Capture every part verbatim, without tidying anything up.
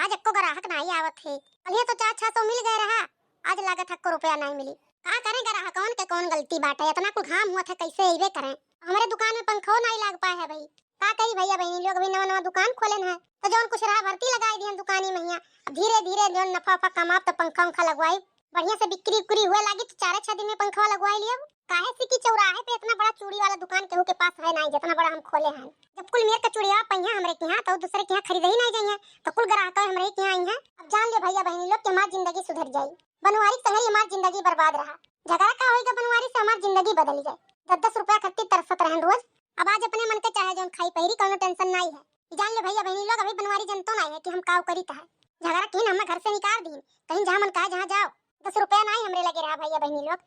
आज एक्को ग्राहक नाहीं आवत है। कल्हे तो चार छह सौ मिल गए रहा, आज लागत है एक्को रुपया नाहीं मिली। का करें, ग्राहकवन के कौन गलती बाटे, इतना कुल घाम हुआ था, कैसे अइबे करें। हमरे दुकान में पंखो नाहीं लाग पाए है भाई। का करी भैया बहिनी लोग, अभी नवा नवा दुकान खोलेन है, तो जौन कुछ रहा भरती लगाई दिहन दुकानी में हियाँ। अब धीरे धीरे जौन नफा उफा कमाब तो पंखा उंखा लगवाई, बढ़िया से बिक्री उक्री हुए लागी तो चारे छह दिन में पंखवा लगवाई लियब। काहे से कि चौराहे पे इतना बड़ा चूड़ी वाला दुकान केहू के पास है नाहीं, जितना बड़ा हम खोले हैं। जब कुल मेर के चूड़िया पहिया हमरे के यहाँ, तो दूसरे के यहाँ खरीदे ही नाहीं जाइए, तो कुल ग्राहक हमरे के यहाँ आई हैं। अब जान लियो भैया बहिनी लोग कि हमार जिंदगी सुधर जाई। बनवारी के संगरी हमार जिंदगी बर्बाद रहा। झगड़ा का होइगा बनवारी से, हमार जिंदगी बदल गए। दस दस रुपया खातिर तरसत रहन रोज, अब आज अपने मन के चाहे जौन खाई पहिरी, कौनो tension नाहीं है। ई जान ले भैया बहिनी लोग, अभी बनवारी जनतो नाहीं है कि हम काव करीत है। झगड़ा किन हमें घर से निकाल दीन, कहीं जहाँ मन कहे जहाँ जाओ। दस रुपया नाहीं हमरे लगे रहा भैया बहिनी लोग।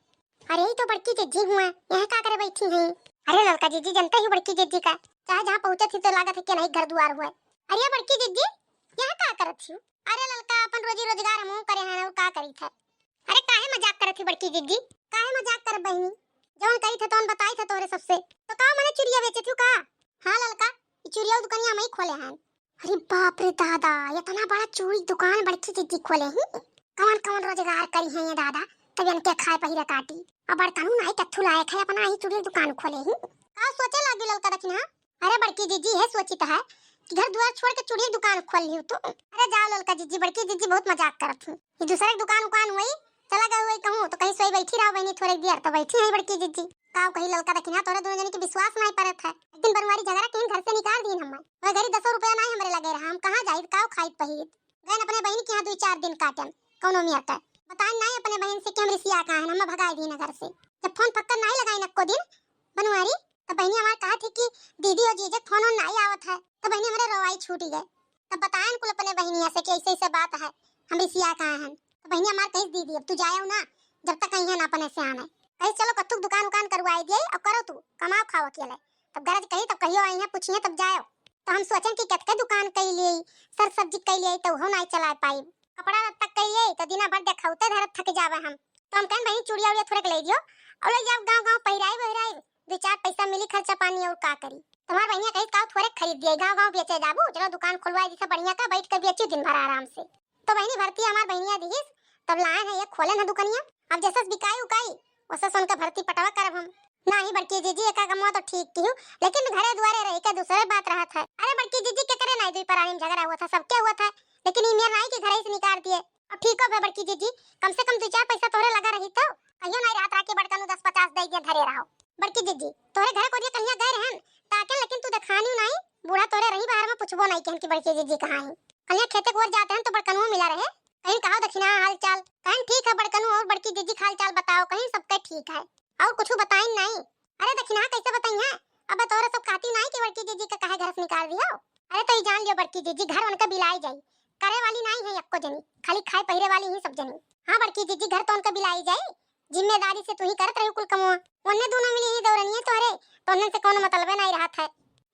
अरे, ई तो बड़की जिज्जी हुआ, यहाँ का करे बैठी हैं? अरे ललका जिज्जी, जनते ही बड़की जिज्जी का, चाहे जहाँ पहुँचत ही तो लागत है कि नहीं घर दुआर हुआ। अरे बड़की जिज्जी, यहाँ का करत ही? अरे ललका, अपन रोजी रोजगार हमहूँ करे हैं और का करीत है। अरे काहे मजाक करत ही बड़की जिज्जी? काहे मजाक करब बहिनी? जौन करीत है तौन बताइत है तोहरे सबसे। तो का मने चुड़िया बेचत ही का? हाँ ललका, ई चुड़िया दुकानिया हम ही खोले हैं। अरे बाप रे दादा, इतना बड़ा चूड़ी दुकान बड़की जिज्जी खोले ही। कौन कौन रोजगार करी है ये दादा, तब इनके खाए पहिरे काटी। अब बड़कनू नाहीं कत्थू लायक है, अपना ही चूड़ी दुकान खोले ही। का सोचे लागी ललका दखिनहा? अरे बड़की जिज्जी, है सोचित है कि घर दुआर छोड़ के चूड़ी दुकान खोल लिहू तू। अरे जाओ ललका जिज्जी, बड़की जिज्जी बहुत मजाक करत ही। ये दूसरे के दुकान उकान हुई, चला गए हुई कहूँ तो कहीं सोई बैठी रहो बहिनी थोड़े देर, तो बैठी है बड़की जिज्जी। काव कही ललका दखिनहा, तोहरे दोनों जनी के विश्वास नाहीं परत है। एक दिन बनवारी झगड़ा किन घर से निकाल दीन हमें। वह घरी दसो रुपया नाहीं हमरे लगे रहा, हम कहाँ जाइत, काव खाइत पहित। गए अपने बहिन के यहाँ दुई चार दिन काटन, कौनो मियर कर। बताइन नाहीं अपने बहिन से कि हम रिसिया का हन, हम भगाए दीन घर से। जब फोन फक्कर नाहीं लगाइन अक्को दिन बनवारी, तब बहिनी हमार कहत ही कि दीदी और जीजे फोन ओन नाहीं आवत है, तब बहिनी हमरे रोवाई छूटी गए। तब बताइन कुल अपने बहिनिया से कि ऐसे ऐसे बात है, हम रिसिया का हन। तब बहिनी हमार कहिस दीदी अब तू जायो ना, जब तक अइहन अपने से आने। कहिस चलो कत्थुक दुकान उकान करवाई दिए, अब करो तू, कमाओ खाओ अकेले। तब गरज कही तब कहियो अइहें पूछिहें तब जायो। तो हम सोचेन कि कतके दुकान कई लिए, सर सब्जी कई लिए, तो उहो नाहीं चला पाई। कपड़ा लत्ता कई लिए, तो दिना भर देखौते धरत थक जावे हम। तो हम कहन बहिनी चूड़िया उड़िया थोड़े ले दियो, और ले जाओ गाँव गाँव पहिराई बहिराई, दो चार पैसा मिली खर्चा पानी और का करी। तुम्हार बहिनिया कही का थोड़े खरीद दिए, गाँव गाँव बेचे जाबू, चलो दुकान खुलवाई दिसा बढ़िया का, बैठ के बेची दिन भर आराम से। तो बहिनी भरती हमार बहिनिया दिहिस, तब लाए हैं ये खोले हैं दुकनिया। अब जैसे बिकाई उकाई, वैसे उनका भरती पटवा करब हम। नाहीं बड़की जिज्जी, एका कमवा तो ठीक किहू, लेकिन घरे दुआरे रही के दूसरे बात रहत है। अरे बड़की जिज्जी, के करे नाहीं दुई परानी में झगड़ा हुआ था, सबके हुआ था, लेकिन ई मेर नाहीं कि घरे से निकाल दिए। अब ठीक हो बे बड़की जिज्जी, कम से कम दो चार पैसा तोहरे लगा रही तो कहियो नाहीं रहत रहा कि बड़कनू दस पचास दे दिए धरे रहो। बड़की जिज्जी, तोहरे घर को दिए कहिया गए रहन ताके, लेकिन तू देखानी नाहीं, बूढ़ा तोहरे रही बाहर में पूछबो नाहीं कहन कि बड़की जिज्जी कहाँ है। कहिया खेते को ओर जाते हैं तो बड़कनू मिला रहे, कहिन कहो दखिनहा हाल चाल, कहिन ठीक है बड़कनू और बड़की जिज्जी का हाल चाल बताओ, कहिन सबके ठीक है, और कुछ बताइन नाहीं। अरे दखिनहा कैसे बताई है, अब तोहरे सब कहती नाहीं कि बड़की जिज्जी का काहे घर से निकाल दियो। अरे तो ई जान लियो बड़की जिज्जी, घर उनका बिलाई जाई, करे वाली नाहीं है यक्को जनी, खाली खाए पहिरे वाली ही सब जनी। हाँ बड़की जिज्जी, घर तो उनका बिलाई जाई, जिम्मेदारी से तू ही करत रही कुल कमवा। उन्ने दूनो मिली ही दौरनिए तोहरे, तो उन्ने से कौनो मतलबे नाहीं रहत है।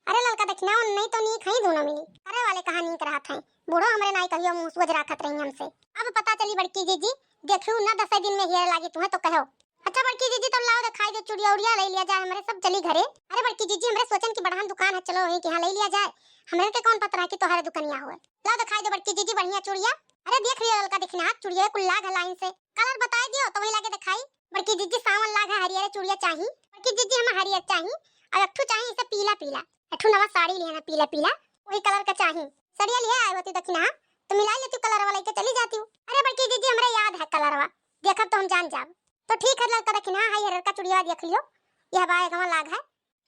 अरे ललका दखिनहा, उन्ने तो नीक है दूनो मिली, करे वाले कहाँ नीक रहत है। बूढ़ो हमरे नाहीं कहियो मुँह सोझ राखत रही हमसे। अब पता चली बड़की जिज्जी, देखियो ना दसे दिन में हियर लागी तुम्हें तो कहो। अच्छा बड़की जिज्जी, तब लाओ देखाई दे चुड़िया उड़िया ले लिया जाए, हमरे सब चली घरे। अरे बड़की जिज्जी, हमरे सोचन की बड़हन दुकान है, चलो वहीं के यहाँ ले लिया जाए, हमरे के कौन पता रहा कि तोहरे दुकनिया हुए। लाओ देखाई दे बड़की जिज्जी बढ़िया चुड़िया। अरे देख लियो ललका दखिनहा, चुड़िया कुल लाग है लाइन से, कलर बताई दियो तो वही लागे देखाई। बड़की जिज्जी सावन लाग है, हरियर चुड़िया चाही। बड़की जिज्जी हमें हरियर चाही, और एक ठू चाही इसे पीला पीला, एक ठू नवा साड़ी लिया ना पीला पीला, वही कलर का चाही। सड़िया लिहे आए होती दखिनहा, तो मिला लेती कलर वाला के चली जाती हूँ। अरे बड़की जिज्जी, हमरे याद है कलरवा, देखब तो हम जान जाब। तो ठीक है ललका दखिनहा, हाई हरियर का चुड़िया देख लियो, यह बा एक हमार लाग है।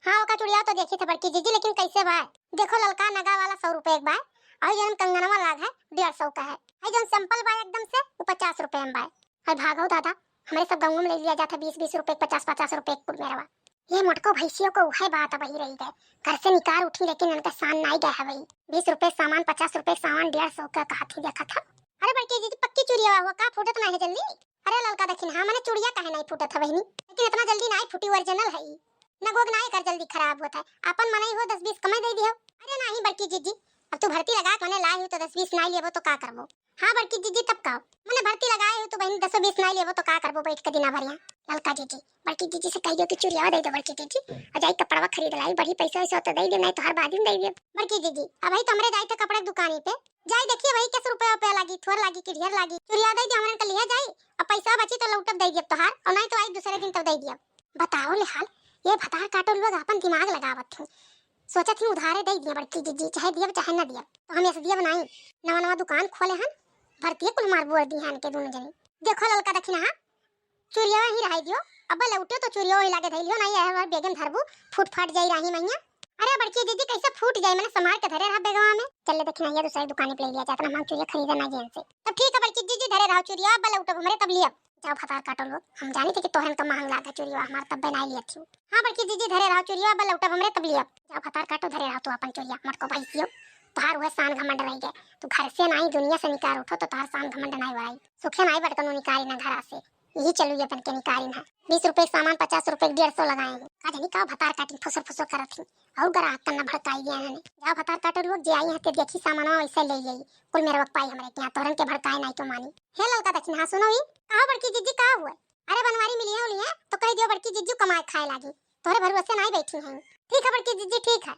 हाँ ओका चुड़िया तो देखी थे बड़की जिज्जी, लेकिन कैसे बा? देखो ललका नगा वाला सौ रुपये एक बा, और जौन कंगनवा लाग है डेढ़ सौ का है, और जौन simple बा एकदम से वो पचास रुपये में बा। अरे भागो दादा, हमरे सब गाँव में ले लिया जाता बीस बीस रुपये, पचास पचास रुपये एक कुल मेरवा। ये मोटको भैंसियों को उहे बात अब वही रही गए, घर से निकार उठी लेकिन उनका शान नाहीं गए हवई। बीस रुपये सामान, पचास रुपये सामान, डेढ़ सौ का कहा थी देखा था। अरे बड़की जिज्जी पक्की चुड़िया हुआ का फूटत नाहीं है जल्दी? अरे ललका दखिनहा, मने चुड़िया काहे नाहीं फूटत है बहिनी, लेकिन इतना जल्दी नाहीं फूटी, original है ई। नगोग नाहीं कर जल्दी खराब होत है, आपन मनई हो दस बीस कमे दे दियो। अरे नाहीं बड़की जिज्जी, अब तू भरती लगा के मने लाई हो तो दस बीस नाहीं लेबो तो का करबो? हाँ बड़की जिज्जी, तब का? मने भरती लगाए हो तो बहिनी दसो बीस नाहीं लेबो तो का करबो बैठ के दिना भर यहाँ? ललका जिज्जी, बड़की जिज्जी से कह दियो कि चुड़िया दे दो बड़की जिज्जी, और जाई कपड़वा खरीद लाई, बढ़ी पैसा वैसा हो तो दे दे, नाहीं तो हर बाद में दे दे। बड़की जिज्जी, अब भाई तो हमरे जाई थे कपड़ा की दुकानी पे, जाई देखिए भाई कैसे रुपया तोर लागी कि ढेर लागी, चुरिया दे दिया, हमरन के लिहे जाई, अब पैसा बची तो लौटब दे दियब तोहार, और नहीं तो आई दूसरे दिन तब दे दियब। बताओ ले हाल, ये भतार काटो लोग अपन दिमाग लगावत थी, सोचत ही उधारे दे दिया बड़की जिज्जी, चाहे दियब चाहे ना दियब, तो हम ऐसे दियब नहीं। नवा नवा दुकान खोले हन, भरतिए कुल मार बोर दी है इनके दोनों जने। देखो ललका दखिनहा, चुरिया ही रहाई दियो, अब लौटियो तो चुरिया ही लागे धैलियो, नहीं यह बार बेगम धरबू, फूट फाट जाई राही मैया। अरे बड़की जिज्जी, कैसे फूट जाई, मैंने संभाल के धरे रहा बेगवा में। चल ले दखिनहा, दूसरी दुकान पे ले लिया जाता ना, हम चुरिया खरीदे ना जेन से। तब ठीक है बड़की जिज्जी, धरे रहो चुरिया, अब लौटब हमरे तब लियब। जाओ भतार काटो लोग, हम जानी थे कि तोहरन का महंग लागा चुरिया, हमार तब बनाई लिया थी। हाँ बड़की जिज्जी, धरे रहो चुरिया, अब लौटब हमरे तब लियब। जाओ भतार काटो, धरे रहो तू अपन चुरिया, मटको भैंसियो, तोहार वह शान घमंड रह गए। तू घर से नाई दुनिया से निकार उठो तो तोहार शान घमंड नाई बढ़ाई। सुखे नाई बटकनो निकारी ना घरा से, यही चलू ये तन के निकारी ना। बीस रुपए के सामान पचास रुपए के डेढ़ सौ लगाए हैं। का जानी का भतार काटिन फुसर फुसर करत ही, और ग्राहक तन्ना भड़काई गया है। जाओ भतार काटो लोग, जे आई है ते देखी सामानवा वैसे ले जाई। कुल मेरा पाई हमरे के यहाँ, तोहरन के भड़काए नाई तो मानी। हे ललका दखिनहा, सुनो ही, कहो बड़की जिज्जी का हुआ? अरे बनवारी मिली है उलिए तो कह दियो बड़की जिज्जू कमाए खाए लागी, तोहरे भरोसे नाई बैठी हैं। ठीक है बड़की जिज्जी, ठीक है।